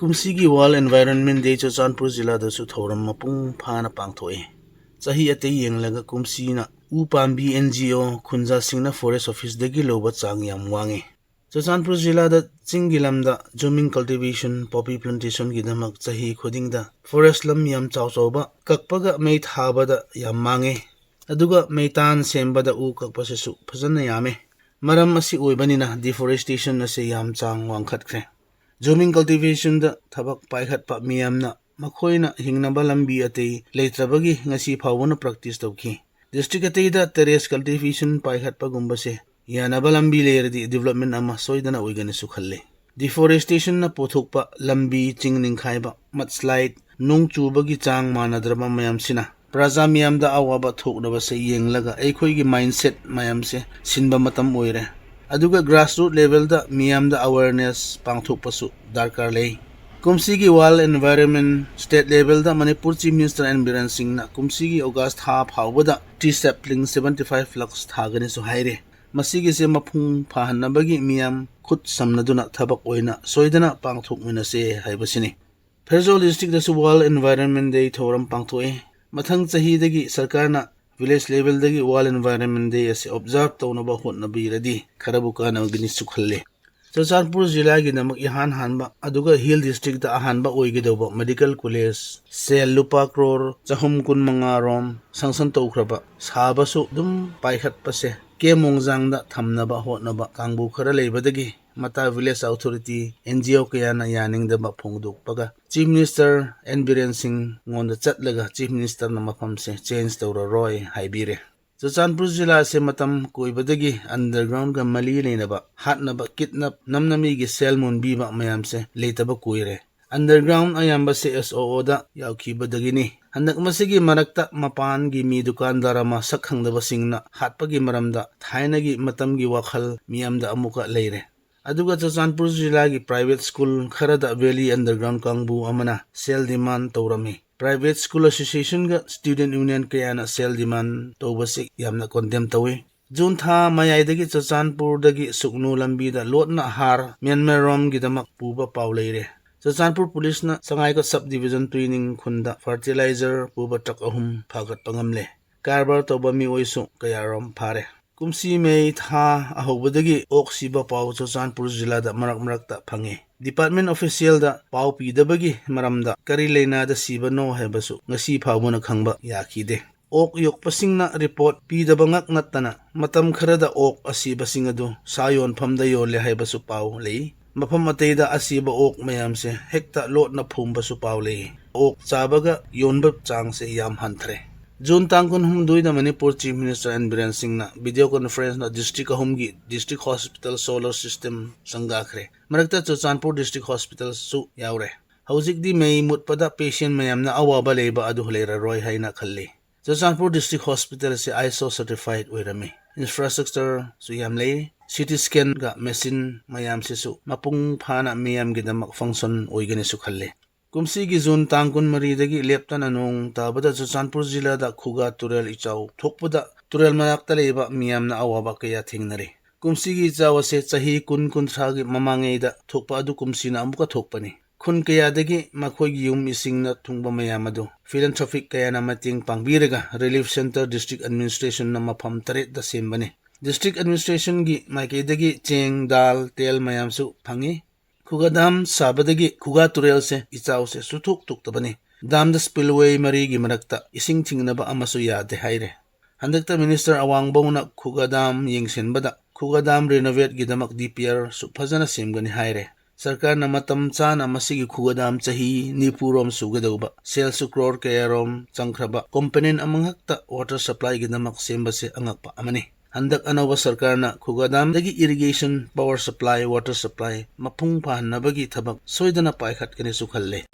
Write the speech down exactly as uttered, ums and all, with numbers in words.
ꯀꯨꯝꯁꯤꯒꯤ World Environment Day Churachandpur ꯖꯤꯂꯥꯗꯁꯨ ꯊꯧꯔꯝ ꯃꯄꯨꯡ ꯐꯥꯅ ꯄꯥꯡꯊꯣꯛꯏ꯫ ꯆꯍꯤ ꯑꯇꯩ ꯌꯦꯡꯂꯒ ꯀꯨꯝꯁꯤꯅ ꯎ ꯄꯥꯝꯕꯤ NGO ꯈꯨꯟꯖꯥꯁꯤꯡꯅ ꯐꯣꯔꯦꯁ ꯑꯣꯐꯤꯁꯇꯒꯤ ꯂꯧꯕ ꯆꯥꯡ ꯌꯥꯝ ꯋꯥꯡꯉꯤ꯫ ꯆꯨꯔꯆꯥꯟꯄꯨꯔ ꯖꯤꯂꯥꯗ ꯆꯤꯡꯒꯤ ꯂꯝꯗ ꯖꯨꯃꯤꯡ ꯀꯜꯇꯤꯚꯦꯁꯟ, ꯄꯣꯄꯤ ꯄ꯭ꯂꯥꯟꯇꯦꯁꯟꯒꯤꯗꯃꯛ ꯆꯍꯤ ꯈꯨꯗꯤꯡꯗ ꯐꯣꯔꯦꯁ ꯂꯝ ꯌꯥꯝ ꯆꯥꯎ ꯆꯥꯎꯕ ꯀꯛꯄꯒ ꯃꯩ ꯊꯥꯕꯗ ꯌꯥꯝ ꯃꯥꯡꯉꯤ꯫ ꯑꯗꯨꯒ ꯃꯩꯇꯥꯟ ꯁꯦꯝꯕꯗ ꯎ ꯀꯛꯄꯁꯤꯁꯨ ꯐꯖꯅ ꯌꯥꯝꯃꯤ꯫ ꯃꯔꯝ ꯑꯁꯤ ꯑꯣꯏꯕꯅꯤꯅ ꯗꯤꯐꯣꯔꯦꯁꯇꯦꯁꯟ ꯑꯁꯤ ꯌꯥꯝ ꯆꯥꯡ ꯋꯥꯡꯈꯠꯈ꯭ꯔꯦ꯫ ꯖꯨꯃꯤꯡ ꯀꯜꯇꯤꯚꯦꯁꯟꯗ ꯊꯕꯛ ꯄꯥꯏꯈꯠꯄ ꯃꯤꯌꯥꯝꯅ ꯃꯈꯣꯏꯅ ꯍꯤꯡꯅꯕ ꯂꯝꯕꯤ ꯑꯇꯩ ꯂꯩꯇ꯭ꯔꯕꯒꯤ ꯉꯁꯤ ꯐꯥꯎꯕꯅ ꯄ꯭ꯔꯦꯛꯇꯤꯁ ꯇꯧꯈꯤ꯫ ꯗꯤꯁꯇ꯭ꯔꯤꯛ ꯑꯇꯩꯗ ꯇꯦꯔꯦꯁ ꯀꯜꯇꯤꯚꯦꯁꯟ ꯄꯥꯏꯈꯠꯄꯒꯨꯝꯕꯁꯦ ꯌꯥꯅꯕ ꯂꯝꯕꯤ ꯂꯩꯔꯗꯤ ꯗꯤꯕꯂꯞꯃꯦꯟ ꯑꯃ ꯁꯣꯏꯗꯅ ꯑꯣꯏꯒꯅꯤꯁꯨ ꯈꯜꯂꯤ꯫ ꯗꯤꯐꯣꯔꯦꯁꯇꯦꯁꯟꯅ ꯄꯨꯊꯣꯛꯄ ꯂꯝꯕꯤ ꯆꯤꯡ ꯅꯤꯡꯈꯥꯏꯕ, ꯃꯗꯁ꯭ꯂꯥꯏꯗ, ꯅꯣꯡ ꯆꯨꯕꯒꯤ ꯆꯥꯡ ꯃꯥꯟꯅꯗ꯭ꯔꯕ ꯃꯌꯥꯝꯁꯤꯅ ꯄ꯭ꯔꯖꯥ ꯃꯤꯌꯥꯝꯗ ꯑꯋꯥꯕ ꯊꯣꯛꯅꯕꯁꯦ ꯌꯦꯡꯂꯒ ꯑꯩꯈꯣꯏꯒꯤ ꯃꯥꯏꯟꯁꯦꯠ ꯃꯌꯥꯝꯁꯦ ꯁꯤꯟꯕ ꯃꯇꯝ ꯑꯣꯏꯔꯦ꯫ ꯑꯗꯨꯒ ꯒ꯭ꯔꯥꯁꯔꯨꯠ ꯂꯦꯚꯦꯜꯗ ꯃꯤꯌꯥꯝꯗ ꯑꯋꯦꯔꯅꯦꯁ ꯄꯥꯡꯊꯣꯛꯄꯁꯨ ꯗꯔꯀꯥꯔ ꯂꯩ꯫ ꯀꯨꯝꯁꯤꯒꯤ ꯋꯥꯔꯜꯗ ꯑꯦꯟꯚꯥꯏꯔꯟꯃꯦꯟ ꯁ꯭ꯇꯦꯠ ꯂꯦꯚꯦꯜꯗ Manipur chief minister N Biren ꯁꯤꯡꯅ ꯀꯨꯝꯁꯤꯒꯤ ꯑꯣꯒꯁ ꯊꯥ ꯐꯥꯎꯕꯗ tree sapling seventy five lakh ꯊꯥꯒꯅꯤꯁꯨ ꯍꯥꯏꯔꯦ꯫ ꯃꯁꯤꯒꯤꯁꯦ ꯃꯄꯨꯡ ꯐꯥꯍꯟꯅꯕꯒꯤ ꯃꯤꯌꯥꯝ ꯈꯨꯠ ꯁꯝꯅꯗꯨꯅ ꯊꯕꯛ ꯑꯣꯏꯅ ꯁꯣꯏꯗꯅ ꯄꯥꯡꯊꯣꯛꯃꯤꯟꯅꯁꯦ ꯍꯥꯏꯕꯁꯤꯅꯤ꯫ ꯐꯦꯔꯖꯧ ꯗꯤꯁꯇ꯭ꯔꯤꯛꯇꯁꯨ ꯋꯥꯔꯜꯗ ꯑꯦꯟꯚꯥꯏꯔꯟꯃꯦꯟ ꯗꯦ ꯊꯧꯔꯝ ꯄꯥꯡꯊꯣꯛꯏ꯫ ꯃꯊꯪ ꯆꯍꯤꯗꯒꯤ ꯁꯔꯀꯥꯔꯅ ꯚꯤꯂꯦꯖ ꯂꯦꯚꯦꯜꯗꯒꯤ ꯋꯥꯔꯜꯗ ꯑꯦꯟꯚꯥꯏꯔꯟꯃꯦꯟ ꯗꯦ ꯑꯁꯤ ꯑꯣꯕꯖꯥꯔꯚ ꯇꯧꯅꯕ ꯍꯣꯠꯅꯕꯤꯔꯗꯤ ꯈꯔꯕꯨ ꯀꯥꯟꯅꯒꯅꯤꯁꯨ ꯈꯜꯂꯤ꯫ ꯆꯨꯔꯆꯥꯟꯄꯨꯔ ꯖꯤꯂꯥꯒꯤꯗꯃꯛ ꯏꯍꯥꯟ ꯍꯥꯟꯕ ꯑꯗꯨꯒ ꯍꯤꯜ ꯗꯤꯁꯇ꯭ꯔꯤꯛꯇ ꯑꯍꯥꯟꯕ ꯑꯣꯏꯒꯗꯧꯕ ꯃꯦꯗꯤꯀꯦꯜ ꯀꯣꯂꯦꯖ ꯁꯦꯜ ꯂꯨꯄꯥ ꯀ꯭ꯔꯣꯔ ꯆꯍꯨꯝ ꯀꯨꯟ ꯃꯉꯥ ꯔꯣꯝ ꯁꯪꯁꯟ ꯇꯧꯈ꯭ꯔꯕ ꯁꯥꯕꯁꯨ ꯑꯗꯨꯝ ꯄꯥꯏꯈꯠꯄꯁꯦ ꯀꯦ ꯃꯣꯡꯖꯥꯡꯗ ꯊꯝꯅꯕ ꯍꯣꯠꯅꯕ ꯀꯥꯡꯕꯨ ꯈꯔ ꯂꯩꯕꯗꯒꯤ ꯃꯇꯥ ꯚꯤꯂꯦꯖ ꯑꯣꯊꯣꯔꯤꯇꯤ, NGO ꯀꯌꯥꯅ ꯌꯥꯅꯤꯡꯗꯕ ꯐꯣꯡꯗꯣꯛꯄꯒ ꯆꯤꯐ ꯃꯤꯅꯤꯁꯇꯔ ꯑꯦꯟ ꯕꯤꯔꯦꯟ ꯁꯤꯡꯉꯣꯟꯗ ꯆꯠꯂꯒ ꯆꯤꯐ ꯃꯤꯅꯤꯁꯇꯔꯅ ꯃꯐꯝꯁꯦ ꯆꯦꯟꯖ ꯇꯧꯔꯔꯣꯏ ꯍꯥꯏꯕꯤꯔꯦ꯫ ꯆꯨꯔꯆꯥꯟꯄꯨꯔ ꯖꯤꯂꯥ ꯑꯁꯦ ꯃꯇꯝ ꯀꯨꯏꯕꯗꯒꯤ ꯑꯟꯗꯔꯒ꯭ꯔꯥꯎꯟꯒ ꯃꯔꯤ ꯂꯩꯅꯕ ꯍꯥꯠꯅꯕ, ꯀꯤꯗꯅꯦꯞ, ꯅꯝꯅ ꯃꯤꯒꯤ ꯁꯦꯜ ꯃꯨꯟꯕꯤꯕ ꯃꯌꯥꯝꯁꯦ ꯂꯩꯇꯕ ꯀꯨꯏꯔꯦ꯫ ꯑꯟꯗꯔꯒ꯭ꯔꯥꯎꯟ ꯑꯌꯥꯝꯕꯁꯦ SOO ꯗ ꯌꯥꯎꯈꯤꯕꯗꯒꯤꯅꯤ꯫ ꯍꯟꯗꯛ ꯃꯁꯤꯒꯤ ꯃꯔꯛꯇ ꯃꯄꯥꯟꯒꯤ ꯃꯤ ꯗꯨꯀꯥꯟꯗꯥꯔ ꯑꯃ ꯁꯛ ꯈꯪꯗꯕꯁꯤꯡꯅ ꯍꯥꯠꯄꯒꯤ ꯃꯔꯝꯗ ꯊꯥꯏꯅꯒꯤ ꯃꯇꯝꯒꯤ ꯋꯥꯈꯜ ꯃꯤꯌꯥꯝꯗ ꯑꯃꯨꯛꯀ ꯂꯩꯔꯦ꯫ ꯑꯗꯨꯒ ꯆꯨꯔꯆꯥꯟꯄꯨꯔ ꯖꯤꯂꯥꯒꯤ ꯄ꯭ꯔꯥꯏꯚꯦꯠ ꯁ꯭ꯀꯨꯜ ꯈꯔꯗ ꯚꯦꯂꯤ ꯑꯟꯗꯔꯒ꯭ꯔꯥꯎꯟ ꯀꯥꯡꯕꯨ ꯑꯃꯅ ꯁꯦꯜ ꯗꯤꯃꯥꯟ ꯇꯧꯔꯝꯃꯤ꯫ ꯄ꯭ꯔꯥꯏꯚꯦꯠ ꯁ꯭ꯀꯨꯜ ꯑꯦꯁꯣꯁꯤꯌꯦꯁꯟꯒ ꯁ꯭ꯇꯨꯗꯦꯟꯠ ꯌꯨꯅꯤꯌꯟ ꯀꯌꯥꯅ ꯁꯦꯜ ꯗꯤꯃꯥꯟ ꯇꯧꯕꯁꯤ ꯌꯥꯝꯅ ꯀꯣꯟꯗꯦꯝ ꯇꯧꯏ꯫ ꯖꯨꯟ ꯊꯥ ꯃꯌꯥꯏꯗꯒꯤ ꯆꯨꯔꯆꯥꯟꯄꯨꯔꯗꯒꯤ ꯁꯨꯛꯅꯨ ꯂꯝꯕꯤꯗ ꯂꯣꯠꯅ ꯍꯥꯔ ꯃ꯭ꯌꯥꯟꯃꯥꯔ ꯔꯣꯝꯒꯤꯗꯃꯛ ꯄꯨꯕ ꯄꯥꯎ ꯂꯩꯔꯦ꯫ ꯆꯨꯔꯆꯥꯟꯄꯨꯔ ꯄꯨꯂꯤꯁꯅ ꯁꯉꯥꯏꯀ ꯁꯕ ꯗꯤꯕꯤꯖꯟ ꯇꯨꯏꯅꯤꯡ ꯈꯨꯟꯗ ꯐꯔꯇꯤꯂꯥꯏꯖꯔ ꯄꯨꯕ ꯇ꯭ꯔꯛ ꯑꯍꯨꯝ ꯐꯥꯒꯠꯄ ꯉꯝꯂꯦ꯫ ꯀꯔꯕꯥꯔ ꯇꯧꯕ ꯃꯤꯑꯣꯏꯁꯨ ꯀꯌꯥꯔꯣꯝ ꯐꯥꯔꯦ꯫ ꯀꯨꯝꯁꯤ ꯃꯦ ꯊꯥ ꯑꯍꯧꯕꯗꯒꯤ ꯑꯣꯛ ꯁꯤꯕ ꯄꯥꯎ ꯆꯨꯔꯆꯥꯟꯄꯨꯔ ꯖꯤꯂꯥꯗ ꯃꯔꯛ ꯃꯔꯛꯇ ꯐꯪꯉꯤ꯫ ꯗꯤꯄꯥꯔꯠꯃꯦꯟ ꯑꯣꯐꯤꯁꯤꯌꯦꯜꯗ ꯄꯥꯎ ꯄꯤꯗꯕꯒꯤ ꯃꯔꯝꯗ ꯀꯔꯤ ꯂꯩꯅꯥꯗ ꯁꯤꯕꯅꯣ ꯍꯥꯏꯕꯁꯨ ꯉꯁꯤ ꯐꯥꯎꯕꯅ ꯈꯪꯕ ꯌꯥꯈꯤꯗꯦ꯫ ꯑꯣꯛ ꯌꯣꯛꯄꯁꯤꯡꯅ ꯔꯤꯄꯣꯔꯠ ꯄꯤꯗꯕ ꯉꯛ ꯅꯠꯇꯅ ꯃꯇꯝ ꯈꯔꯗ ꯑꯣꯛ ꯑꯁꯤꯕꯁꯤꯡ ꯑꯗꯨ ꯁꯥ ꯌꯣꯟꯐꯝꯗ ꯌꯣꯜꯂꯦ ꯍꯥꯏꯕꯁꯨ ꯄꯥꯎ ꯂꯩ꯫ ꯃꯐꯝ ꯑꯇꯩꯗ ꯑꯁꯤꯕ ꯑꯣꯛ ꯃꯌꯥꯝꯁꯦ ꯍꯦꯛꯇ ꯂꯣꯠꯅ ꯐꯨꯝꯕꯁꯨ ꯄꯥꯎ ꯂꯩ꯫ ꯑꯣꯛ ꯆꯥꯕꯒ ꯌꯣꯟꯕ ꯆꯥꯡꯁꯦ ꯌꯥꯝ ꯍꯟꯊꯔꯦ꯫ ꯖꯨꯟ ꯇꯥꯡ ꯀꯨꯟꯍꯨꯝꯗꯣꯏꯗ Manipur chief minister N Biren ꯁꯤꯡꯅ ꯚꯤꯗꯤꯑꯣ ꯀꯣꯟꯐꯔꯦꯟꯁꯅ ꯗꯤꯁꯇ꯭ꯔꯤꯛ ꯑꯍꯨꯝꯒꯤ ꯗꯤꯁꯇ꯭ꯔꯤꯛ ꯍꯣꯁꯄꯤꯇꯥꯜ ꯁꯣꯂꯔ ꯁꯤꯁꯇꯦꯝ ꯆꯪꯒꯥꯈ꯭ꯔꯦ꯫ ꯃꯔꯛꯇ ꯆꯨꯔꯆꯥꯟꯄꯨꯔ ꯗꯤꯁꯇ꯭ꯔꯤꯛ ꯍꯣꯁꯄꯤꯇꯥꯜꯁꯨ ꯌꯥꯎꯔꯦ꯫ ꯍꯧꯖꯤꯛꯇꯤ ꯃꯩ ꯃꯨꯠꯄꯗ ꯄꯦꯁꯦꯟ ꯃꯌꯥꯝꯅ ꯑꯋꯥꯕ ꯂꯩꯕ ꯑꯗꯨ ꯂꯩꯔꯔꯣꯏ ꯍꯥꯏꯅ ꯈꯜꯂꯤ꯫ ꯆꯨꯔꯆꯥꯟꯄꯨꯔ ꯗꯤꯁꯇ꯭ꯔꯤꯛ ꯍꯣꯁꯄꯤꯇꯥꯜꯁꯦ ꯑꯥꯏꯁꯣ ꯁꯔꯇꯤꯐꯥꯏꯠ ꯑꯣꯏꯔꯝꯃꯤ꯫ ꯏꯟꯐ꯭ꯔꯥꯁ꯭ꯇ꯭ꯔꯛꯆꯔꯁꯨ ꯌꯥꯝ ꯂꯩ꯫ ꯁꯤ ꯇꯤ ꯁ꯭ꯀꯦꯟꯒ ꯃꯦꯁꯤꯟ ꯃꯌꯥꯝꯁꯤꯁꯨ ꯃꯄꯨꯡ ꯐꯥꯅ ꯃꯤꯌꯥꯝꯒꯤꯗꯃꯛ ꯐꯪꯁꯟ ꯑꯣꯏꯒꯅꯤꯁꯨ ꯈꯜꯂꯤ꯫ ꯀꯨꯝꯁꯤꯒꯤ ꯖꯨꯟ ꯇꯥꯡ ꯀꯨꯟꯃꯔꯤꯗꯒꯤ ꯂꯦꯞꯇꯅ ꯅꯣꯡ ꯇꯥꯕꯗ ꯆꯨꯔꯆꯥꯟꯄꯨꯔ ꯖꯤꯂꯥꯗ ꯈꯨꯒꯥ ꯇꯨꯔꯦꯜ ꯏꯆꯥꯎ ꯊꯣꯛꯄꯗ ꯇꯨꯔꯦꯜ ꯃꯅꯥꯛꯇ ꯂꯩꯕ ꯃꯤꯌꯥꯝꯅ ꯑꯋꯥꯕ ꯀꯌꯥ ꯊꯦꯡꯅꯔꯤ꯫ ꯀꯨꯝꯁꯤꯒꯤ ꯏꯆꯥꯎ ꯑꯁꯦ ꯆꯍꯤ ꯀꯨꯟ ꯀꯨꯟꯊ꯭ꯔꯥꯒꯤ ꯃꯃꯥꯡꯉꯩꯗ ꯊꯣꯛꯄ ꯑꯗꯨ ꯀꯨꯝꯁꯤꯅ ꯑꯃꯨꯛꯀ ꯊꯣꯛꯄꯅꯤ꯫ ꯈꯨꯟ ꯀꯌꯥꯗꯒꯤ ꯃꯈꯣꯏꯒꯤ ꯌꯨꯝ ꯏꯁꯤꯡꯅ ꯊꯨꯡꯕ ꯃꯌꯥꯝ ꯑꯗꯨ ꯐꯤꯂꯦꯟꯊ꯭ꯔꯣꯄꯤꯛ ꯀꯌꯥꯅ ꯃꯇꯦꯡ ꯄꯥꯡꯕꯤꯔꯒ ꯔꯤꯂꯤꯐ ꯁꯦꯟꯇꯔ ꯗꯤꯁꯇ꯭ꯔꯤꯛ ꯑꯦꯗꯃꯤꯅꯤꯁꯇ꯭ꯔꯦꯁꯟꯅ ꯃꯐꯝ ꯇꯔꯦꯠꯇ ꯁꯦꯝꯕꯅꯤ꯫ ꯗꯤꯁꯇ꯭ꯔꯤꯛ ꯑꯦꯗꯃꯤꯅꯤꯁꯇ꯭ꯔꯦꯁꯟꯒꯤ ꯃꯥꯏꯀꯩꯗꯒꯤ ꯆꯦꯡ, ꯗꯥꯜ, ꯇꯦꯜ ꯃꯌꯥꯝꯁꯨ ꯐꯪꯉꯤ꯫ ꯈꯨꯒꯥ ꯗꯥꯝ ꯁꯥꯕꯗꯒꯤ ꯈꯨꯒꯥ ꯇꯨꯔꯦꯜꯁꯦ ꯏꯆꯥꯎꯁꯦ ꯁꯨꯊꯣꯛ ꯊꯣꯛꯇꯕꯅꯤ꯫ ꯗꯥꯝꯗ ꯁ꯭ꯄꯤꯜꯋꯦ ꯃꯔꯤꯒꯤ ꯃꯔꯛꯇ ꯏꯁꯤꯡ ꯊꯤꯡꯅꯕ ꯑꯃꯁꯨ ꯌꯥꯗꯦ ꯍꯥꯏꯔꯦ꯫ ꯍꯟꯗꯛꯇ ꯃꯤꯅꯤꯁꯇꯔ ꯑꯋꯥꯡꯕꯧꯅ ꯈꯨꯒꯥ ꯗꯥꯝ ꯌꯦꯡꯁꯤꯟꯕꯗ ꯈꯨꯒꯥ ꯗꯥꯝ ꯔꯤꯅꯣꯚꯦꯠꯀꯤꯗꯃꯛ ꯗꯤ ꯄꯤ ꯑꯥꯔꯁꯨ ꯐꯖꯅ ꯁꯦꯝꯒꯅꯤ ꯍꯥꯏꯔꯦ꯫ ꯁꯔꯀꯥꯔꯅ ꯃꯇꯝ ꯆꯥꯅ ꯃꯁꯤꯒꯤ ꯈꯨꯒꯥ ꯗꯥꯝ ꯆꯍꯤ ꯅꯤꯐꯨꯔꯣꯝ ꯁꯨꯒꯗꯧꯕ, ꯁꯦꯜꯁꯨ ꯀ꯭ꯔꯣꯔ ꯀꯌꯥꯔꯣꯝ ꯆꯪꯈ꯭ꯔꯕ, ꯀꯣꯝꯄꯣꯅꯦꯟ ꯑꯃꯈꯛꯇ ꯋꯥꯇꯔ ꯁꯄ꯭ꯂꯥꯏꯒꯤꯗꯃꯛ ꯁꯦꯝꯕꯁꯦ ꯑꯉꯛꯄ ꯑꯃꯅꯤ꯫ ꯍꯟꯗꯛ ꯑꯅꯧꯕ ꯁꯔꯀꯥꯔꯅ ꯈꯨꯒꯥ ꯗꯥꯝꯗꯒꯤ irrigation, power supply, water supply ꯃꯄꯨꯡ ꯐꯥꯍꯟꯅꯕꯒꯤ ꯊꯕꯛ ꯁꯣꯏꯗꯅ ꯄꯥꯏꯈꯠꯀꯅꯤꯁꯨ ꯈꯜꯂꯦ꯫